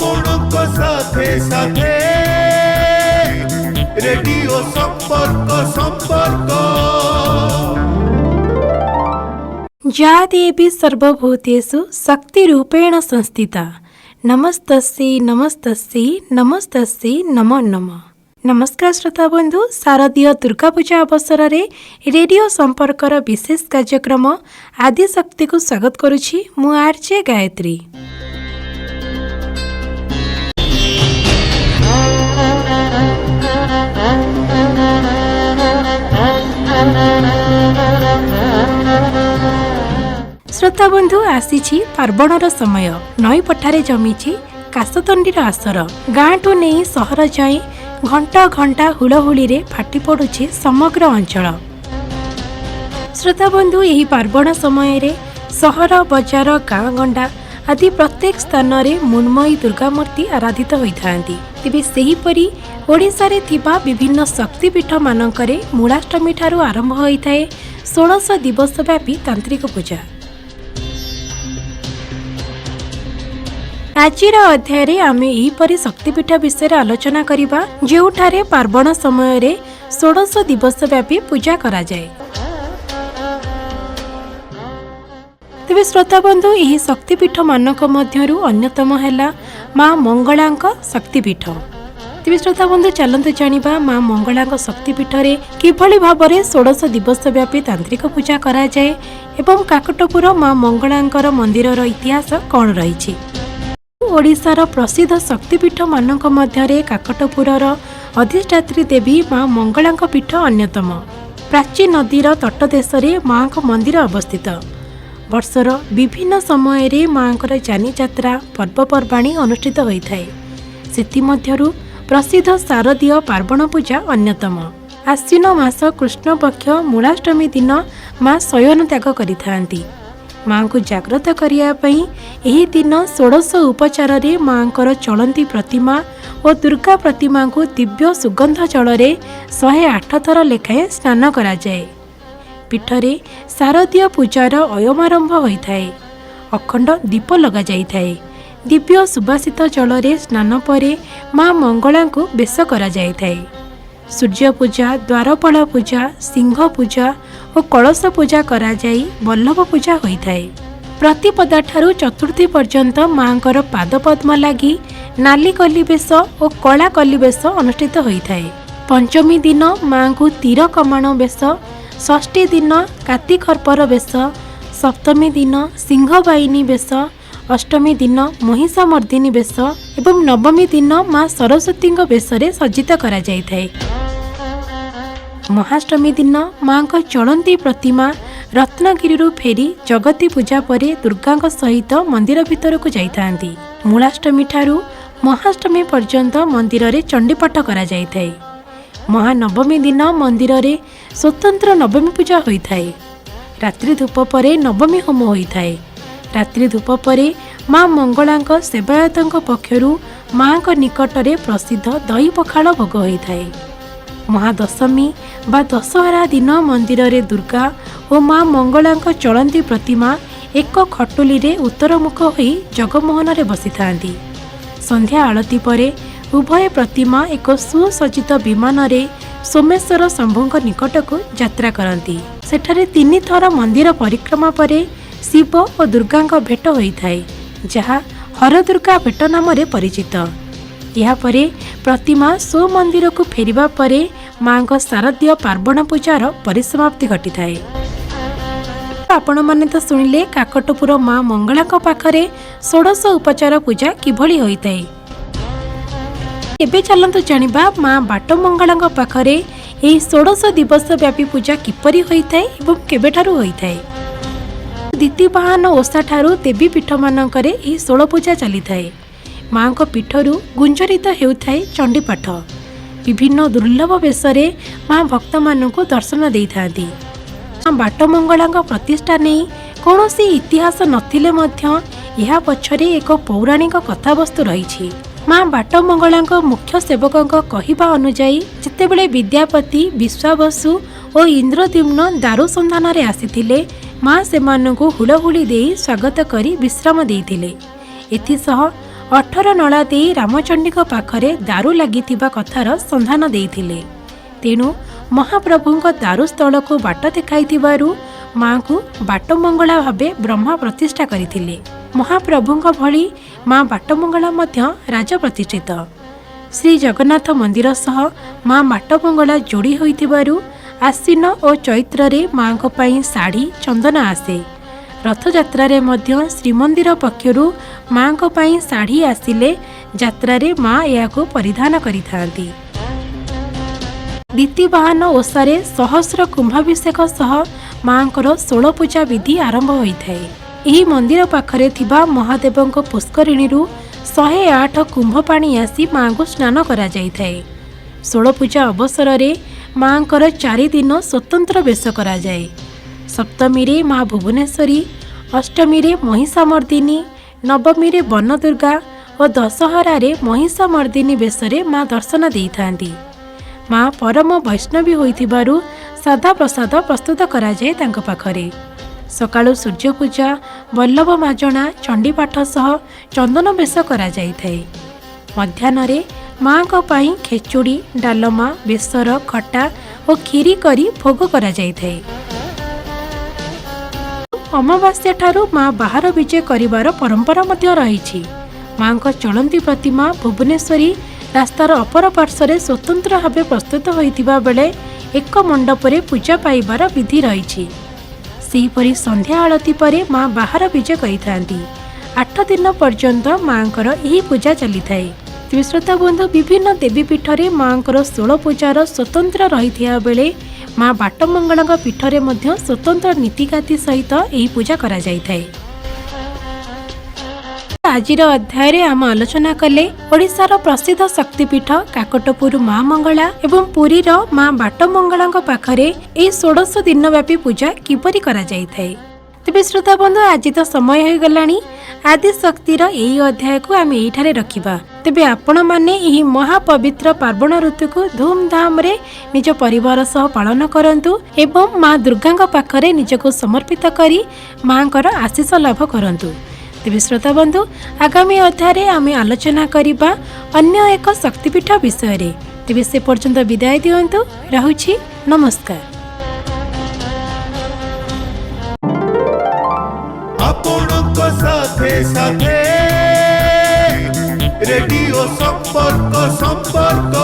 ଆପଣଙ୍କ ସାଥେ ସାଥେ ରେଡିଓ ସମ୍ପର୍କ ସମ୍ପର୍କ। ଯା ଦେବୀ ସର୍ବଭୂତେଷୁ ଶକ୍ତିରୂପେଣ ସଂସ୍ଥିତା, ନମସ୍ତସ୍ୟୈ ନମସ୍ତସ୍ୟୈ ନମସ୍ତସ୍ୟୈ ନମୋ ନମଃ। ନମସ୍କାର ଶ୍ରୋତା ବନ୍ଧୁ, ଶାରଦୀୟ ଦୁର୍ଗାପୂଜା ଅବସରରେ ରେଡ଼ିଓ ସମ୍ପର୍କର ବିଶେଷ କାର୍ଯ୍ୟକ୍ରମ ଆଦିଶକ୍ତିକୁ ସ୍ୱାଗତ କରୁଛି ମୁଁ ଆର୍ ଜେ ଗାୟତ୍ରୀ। ଶ୍ରୋତା ବନ୍ଧୁ, ଆସିଛି ପାର୍ବଣର ସମୟ। ନଈ ପଠାରେ ଜମିଛି କାଶତଣ୍ଡିର ଆସର। ଗାଁଠୁ ନେଇ ସହର ଯାଏଁ ଘଣ୍ଟା ଘଣ୍ଟା ହୁଳହୁଳିରେ ଫାଟି ପଡୁଛି ସମଗ୍ର ଅଞ୍ଚଳ। ଶ୍ରୋତା ବନ୍ଧୁ, ଏହି ପାର୍ବଣ ସମୟରେ ସହର, ବଜାର, ଗାଁ ଗଣ୍ଡା ଆଦି ପ୍ରତ୍ୟେକ ସ୍ଥାନରେ ମୃଣ୍ମୟୀ ଦୁର୍ଗାମୂର୍ତ୍ତି ଆରାଧିତ ହୋଇଥାନ୍ତି। ତେବେ ସେହିପରି ଓଡ଼ିଶାରେ ଥିବା ବିଭିନ୍ନ ଶକ୍ତିପୀଠମାନଙ୍କରେ ମୂଳାଷ୍ଟମୀ ଠାରୁ ଆରମ୍ଭ ହୋଇଥାଏ ଷୋଡ଼ଶ ଦିବସ ବ୍ୟାପୀ ତାନ୍ତ୍ରିକ ପୂଜା। ଆଜିର ଅଧ୍ୟାୟରେ ଆମେ ଏହିପରି ଶକ୍ତିପୀଠ ବିଷୟରେ ଆଲୋଚନା କରିବା, ଯେଉଁଠାରେ ପାର୍ବଣ ସମୟରେ ଷୋଡ଼ଶ ଦିବସ ବ୍ୟାପୀ ପୂଜା କରାଯାଏ। ତେବେ ଶ୍ରୋତାବନ୍ଧୁ, ଏହି ଶକ୍ତିପୀଠମାନଙ୍କ ମଧ୍ୟରୁ ଅନ୍ୟତମ ହେଲା ମା ମଙ୍ଗଳାଙ୍କ ଶକ୍ତିପୀଠ। ତେବେ ଶ୍ରୋତାବନ୍ଧୁ, ଚାଲନ୍ତୁ ଜାଣିବା ମା ମଙ୍ଗଳାଙ୍କ ଶକ୍ତିପୀଠରେ କିଭଳି ଭାବରେ ଷୋଡ଼ଶ ଦିବସ ବ୍ୟାପୀ ତାନ୍ତ୍ରିକ ପୂଜା କରାଯାଏ ଏବଂ କାକଟପୁର ମା ମଙ୍ଗଳାଙ୍କର ମନ୍ଦିରର ଇତିହାସ କ'ଣ ରହିଛି। ଓଡ଼ିଶାର ପ୍ରସିଦ୍ଧ ଶକ୍ତିପୀଠମାନଙ୍କ ମଧ୍ୟରେ କାକଟପୁରର ଅଧିଷ୍ଠାତ୍ରୀ ଦେବୀ ମା ମଙ୍ଗଳାଙ୍କ ପୀଠ ଅନ୍ୟତମ। ପ୍ରାଚୀ ନଦୀର ତଟଦେଶରେ ମାଙ୍କ ମନ୍ଦିର ଅବସ୍ଥିତ। ବର୍ଷର ବିଭିନ୍ନ ସମୟରେ ମାଙ୍କର ଯାନିଯାତ୍ରା, ପର୍ବପର୍ବାଣୀ ଅନୁଷ୍ଠିତ ହୋଇଥାଏ। ସେଥିମଧ୍ୟରୁ ପ୍ରସିଦ୍ଧ ଶାରଦୀୟ ପାର୍ବଣ ପୂଜା ଅନ୍ୟତମ। ଆଶ୍ୱିନ ମାସ କୃଷ୍ଣପକ୍ଷ ମୂଳାଷ୍ଟମୀ ଦିନ ମା ଶୟନ ତ୍ୟାଗ କରିଥାନ୍ତି। ମାଙ୍କୁ ଜାଗ୍ରତ କରିବା ପାଇଁ ଏହି ଦିନ ଷୋଡ଼ଶ ଉପଚାରରେ ମାଙ୍କର ଚଳନ୍ତି ପ୍ରତିମା ଓ ଦୁର୍ଗା ପ୍ରତିମାଙ୍କୁ ଦିବ୍ୟ ସୁଗନ୍ଧ ଜଳରେ 108 ଥର ଲେଖାଏଁ ସ୍ନାନ କରାଯାଏ। ପୀଠରେ ଶାରଦୀୟ ପୂଜାର ଅୟମାରମ୍ଭ ହୋଇଥାଏ। ଅଖଣ୍ଡ ଦୀପ ଲଗାଯାଇଥାଏ। ଦିବ୍ୟ ସୁବାସିତ ଜଳରେ ସ୍ନାନ ପରେ ମା ମଙ୍ଗଳାଙ୍କୁ ବେଶ କରାଯାଇଥାଏ। ସୂର୍ଯ୍ୟ ପୂଜା, ଦ୍ୱାରପାଳ ପୂଜା, ସିଂହ ପୂଜା ଓ କଳସ ପୂଜା କରାଯାଇ ବଲ୍ଲଭ ପୂଜା ହୋଇଥାଏ। ପ୍ରତିପଦା ଠାରୁ ଚତୁର୍ଥୀ ପର୍ଯ୍ୟନ୍ତ ମାଙ୍କର ପାଦପଦ୍ମ ଲାଗି ନାଲି କଲି ବେଶ ଓ କଳା କଲି ବେଶ ଅନୁଷ୍ଠିତ ହୋଇଥାଏ। ପଞ୍ଚମୀ ଦିନ ମାଙ୍କୁ ତୀର କମାଣ ବେଶ, ଷଷ୍ଠୀ ଦିନ କାତିଖର୍ପର ବେଶ, ସପ୍ତମୀ ଦିନ ସିଂହବାହିନୀ ବେଶ, ଅଷ୍ଟମୀ ଦିନ ମହିଷମର୍ଦ୍ଦିନୀ ବେଶ ଏବଂ ନବମୀ ଦିନ ମା ସରସ୍ୱତୀଙ୍କ ବେଶରେ ସଜ୍ଜିତ କରାଯାଇଥାଏ। ମହାଷ୍ଟମୀ ଦିନ ମାଙ୍କ ଚଳନ୍ତି ପ୍ରତିମା ରତ୍ନଗିରିରୁ ଫେରି ଜଗତୀ ପୂଜା ପରେ ଦୁର୍ଗାଙ୍କ ସହିତ ମନ୍ଦିର ଭିତରକୁ ଯାଇଥାନ୍ତି। ମୂଳାଷ୍ଟମୀ ଠାରୁ ମହାଷ୍ଟମୀ ପର୍ଯ୍ୟନ୍ତ ମନ୍ଦିରରେ ଚଣ୍ଡୀପାଠ କରାଯାଇଥାଏ। ମହାନବମୀ ଦିନ ମନ୍ଦିରରେ ସ୍ୱତନ୍ତ୍ର ନବମୀ ପୂଜା ହୋଇଥାଏ। ରାତ୍ରି ଧୂପ ପରେ ନବମୀ ହୋମ ହୋଇଥାଏ। ରାତ୍ରି ଧୂପ ପରେ ମା ମଙ୍ଗଳାଙ୍କ ସେବାୟତଙ୍କ ପକ୍ଷରୁ ମାଙ୍କ ନିକଟରେ ପ୍ରସିଦ୍ଧ ଦହି ପଖାଳ ଭୋଗ ହୋଇଥାଏ। ମହାଦଶମୀ ବା ଦଶହରା ଦିନ ମନ୍ଦିରରେ ଦୁର୍ଗା ଓ ମା ମଙ୍ଗଳାଙ୍କ ଚଳନ୍ତି ପ୍ରତିମା ଏକ ଖଟୁଲିରେ ଉତ୍ତରମୁଖ ହୋଇ ଜଗମୋହନରେ ବସିଥାନ୍ତି। ସନ୍ଧ୍ୟା ଆଳତୀ ପରେ ଉଭୟ ପ୍ରତିମା ଏକ ସୁସଜ୍ଜିତ ବିମାନରେ ସୋମେଶ୍ୱର ଶମ୍ଭୁଙ୍କ ନିକଟକୁ ଯାତ୍ରା କରନ୍ତି। ସେଠାରେ 3 ଥର ମନ୍ଦିର ପରିକ୍ରମା ପରେ ଶିବ ଓ ଦୁର୍ଗାଙ୍କ ଭେଟ ହୋଇଥାଏ, ଯାହା ହରଦୁର୍ଗା ଭେଟ ନାମରେ ପରିଚିତ। ଏହାପରେ ପ୍ରତିମା ସ୍ୱମନ୍ଦିରକୁ ଫେରିବା ପରେ ମାଙ୍କ ଶାରଦୀୟ ପାର୍ବଣ ପୂଜାର ପରିସମାପ୍ତି ଘଟିଥାଏ। ଆପଣମାନେ ତ ଶୁଣିଲେ କାକଟପୁର ମା ମଙ୍ଗଳାଙ୍କ ପାଖରେ ଷୋଡ଼ଶ ଉପଚାର ପୂଜା କିଭଳି ହୋଇଥାଏ। ଏବେ ଚାଲନ୍ତୁ ଜାଣିବା ମା ବାଟମଙ୍ଗଳାଙ୍କ ପାଖରେ ଏହି ଷୋଡ଼ଶ ଦିବସ ବ୍ୟାପୀ ପୂଜା କିପରି ହୋଇଥାଏ ଏବଂ କେବେଠାରୁ ହୋଇଥାଏ। ଦ୍ୱିତୀବାହନ ଓଷା ଠାରୁ ଦେବୀ ପୀଠମାନଙ୍କରେ ଏହି ଷୋଳ ପୂଜା ଚାଲିଥାଏ। ମାଙ୍କ ପୀଠରୁ ଗୁଞ୍ଜରିତ ହେଉଥାଏ ଚଣ୍ଡୀପାଠ। ବିଭିନ୍ନ ଦୁର୍ଲଭ ବେଶରେ ମା ଭକ୍ତମାନଙ୍କୁ ଦର୍ଶନ ଦେଇଥାନ୍ତି। ମା ବାଟମଙ୍ଗଳାଙ୍କ ପ୍ରତିଷ୍ଠା ନେଇ କୌଣସି ଇତିହାସ ନଥିଲେ ମଧ୍ୟ ଏହା ପଛରେ ଏକ ପୌରାଣିକ କଥାବସ୍ତୁ ରହିଛି। ମା ବାଟମଙ୍ଗଳାଙ୍କ ମୁଖ୍ୟ ସେବକଙ୍କ କହିବା ଅନୁଯାୟୀ, ଯେତେବେଳେ ବିଦ୍ୟାପତି, ବିଶ୍ୱାବସୁ ଓ ଇନ୍ଦ୍ରଦ୍ୟୁମ୍ନ ଦାରୁ ସନ୍ଧାନରେ ଆସିଥିଲେ, ମା ସେମାନଙ୍କୁ ହୁଳହୁଳି ଦେଇ ସ୍ୱାଗତ କରି ବିଶ୍ରାମ ଦେଇଥିଲେ। ଏଥିସହ 18 ନଳା ଦେଇ ରାମଚଣ୍ଡୀଙ୍କ ପାଖରେ ଦାରୁ ଲାଗିଥିବା କଥାର ସନ୍ଧାନ ଦେଇଥିଲେ। ତେଣୁ ମହାପ୍ରଭୁଙ୍କ ଦାରୁସ୍ଥଳକୁ ବାଟ ଦେଖାଇଥିବାରୁ ମାଙ୍କୁ ବାଟମଙ୍ଗଳା ଭାବେ ବ୍ରହ୍ମା ପ୍ରତିଷ୍ଠା କରିଥିଲେ। ମହାପ୍ରଭୁଙ୍କ ଭଳି ମା ବାଟମଙ୍ଗଳା ମଧ୍ୟ ରାଜ ପ୍ରତିଷ୍ଠିତ। ଶ୍ରୀ ଜଗନ୍ନାଥ ମନ୍ଦିର ସହ ମା ବାଟମଙ୍ଗଳା ଯୋଡ଼ି ହୋଇଥିବାରୁ ଆଶ୍ୱିନ ଓ ଚୈତ୍ରରେ ମାଙ୍କ ପାଇଁ ଶାଢ଼ୀ, ଚନ୍ଦନ ଆସେ। ରଥଯାତ୍ରାରେ ମଧ୍ୟ ଶ୍ରୀମନ୍ଦିର ପକ୍ଷରୁ ମାଙ୍କ ପାଇଁ ଶାଢ଼ୀ ଆସିଲେ ଯାତ୍ରାରେ ମା ଏହାକୁ ପରିଧାନ କରିଥାନ୍ତି। ଦ୍ୱିତୀବାହନ ଓଷାରେ ସହସ୍ର କୁମ୍ଭାଭିଷେକ ସହ ମାଙ୍କର ଷୋଳ ପୂଜା ବିଧି ଆରମ୍ଭ ହୋଇଥାଏ। ଏହି ମନ୍ଦିର ପାଖରେ ଥିବା ମହାଦେବଙ୍କ ପୁଷ୍କରିଣୀରୁ 108 କୁମ୍ଭ ପାଣି ଆସି ମାଙ୍କୁ ସ୍ନାନ କରାଯାଇଥାଏ। ଷୋଳ ପୂଜା ଅବସରରେ ମାଙ୍କର 4 ଦିନ ସ୍ୱତନ୍ତ୍ର ବେଶ କରାଯାଏ। ସପ୍ତମୀରେ ମା ଭୁବନେଶ୍ୱରୀ, ଅଷ୍ଟମୀରେ ମହିଷାମର୍ଦ୍ଦିନୀ, ନବମୀରେ ବନଦୁର୍ଗା ଓ ଦଶହରାରେ ମହିଷାମର୍ଦ୍ଦିନୀ ବେଶରେ ମା ଦର୍ଶନ ଦେଇଥାନ୍ତି। ମା ପରମ ବୈଷ୍ଣବୀ ହୋଇଥିବାରୁ ସାଧା ପ୍ରସାଦ ପ୍ରସ୍ତୁତ କରାଯାଏ ତାଙ୍କ ପାଖରେ। ସକାଳୁ ସୂର୍ଯ୍ୟ ପୂଜା, ବଲ୍ଲଭ ମାଜଣା, ଚଣ୍ଡୀପାଠ ସହ ଚନ୍ଦନ ବେଶ କରାଯାଇଥାଏ। ମଧ୍ୟାହ୍ନରେ ମାଙ୍କ ପାଇଁ ଖେଚୁଡ଼ି, ଡାଲମା, ବେସର, ଖଟା ଓ କ୍ଷୀରି କରି ଭୋଗ କରାଯାଇଥାଏ। ଅମାବାସ୍ୟା ଠାରୁ ମା ବାହାର ବିଜେ କରିବାର ପରମ୍ପରା ମଧ୍ୟ ରହିଛି। ମାଙ୍କ ଚଳନ୍ତି ପ୍ରତିମା ଭୁବନେଶ୍ୱରୀ ରାସ୍ତାର ଅପର ପାର୍ଶ୍ୱରେ ସ୍ୱତନ୍ତ୍ର ଭାବେ ପ୍ରସ୍ତୁତ ହୋଇଥିବା ବେଳେ ଏକ ମଣ୍ଡପରେ ପୂଜା ପାଇବାର ବିଧି ରହିଛି। ସେହିପରି ସନ୍ଧ୍ୟା ଆଳତୀ ପରେ ମା ବାହାର ବିଜେ କରିଥାନ୍ତି। 8 ଦିନ ପର୍ଯ୍ୟନ୍ତ ମାଙ୍କର ଏହି ପୂଜା ଚାଲିଥାଏ। ତେବେ ଶ୍ରୋତା ବନ୍ଧୁ, ବିଭିନ୍ନ ଦେବୀ ପୀଠରେ ମାଙ୍କର ଷୋଳ ପୂଜାର ସ୍ୱତନ୍ତ୍ର ରହିଥିବା ବେଳେ ମା ବାଟମଙ୍ଗଳାଙ୍କ ପୀଠରେ ମଧ୍ୟ ସ୍ୱତନ୍ତ୍ର ନୀତିକାନ୍ତି ସହିତ ଏହି ପୂଜା କରାଯାଇଥାଏ। ଆଜିର ଅଧ୍ୟାୟରେ ଆମେ ଆଲୋଚନା କଲେ ଓଡ଼ିଶାର ପ୍ରସିଦ୍ଧ ଶକ୍ତିପୀଠ କାକଟପୁର ମା ମଙ୍ଗଳା ଏବଂ ପୁରୀର ମା ବାଟମଙ୍ଗଳାଙ୍କ ପାଖରେ ଏହି ଷୋଡ଼ଶ ଦିନବ୍ୟାପୀ ପୂଜା କିପରି କରାଯାଇଥାଏ। ତେବେ ଶ୍ରୋତା ବନ୍ଧୁ, ଆଜି ତ ସମୟ ହୋଇଗଲାଣି। ଆଦିଶକ୍ତିର ଏହି ଅଧ୍ୟାୟକୁ ଆମେ ଏଇଠାରେ ରଖିବା। ତେବେ ଆପଣମାନେ ଏହି ମହାପବିତ୍ର ପାର୍ବଣ ଋତୁକୁ ଧୁମଧାମରେ ନିଜ ପରିବାର ସହ ପାଳନ କରନ୍ତୁ ଏବଂ ମା ଦୁର୍ଗାଙ୍କ ପାଖରେ ନିଜକୁ ସମର୍ପିତ କରି ମାଙ୍କର ଆଶିଷ ଲାଭ କରନ୍ତୁ। ତେବେ ଶ୍ରୋତା ବନ୍ଧୁ, ଆଗାମୀ ଅଧ୍ୟାୟରେ ଆମେ ଆଲୋଚନା କରିବା ଅନ୍ୟ ଏକ ଶକ୍ତିପୀଠ ବିଷୟରେ। ତେବେ ସେ ପର୍ଯ୍ୟନ୍ତ ବିଦାୟ ଦିଅନ୍ତୁ, ରହୁଛି, ନମସ୍କାର। ଆପଣଙ୍କ ସାଥେ ସାଥେ ରେଡିଓ ସମ୍ପର୍କ, ସମ୍ପର୍କ।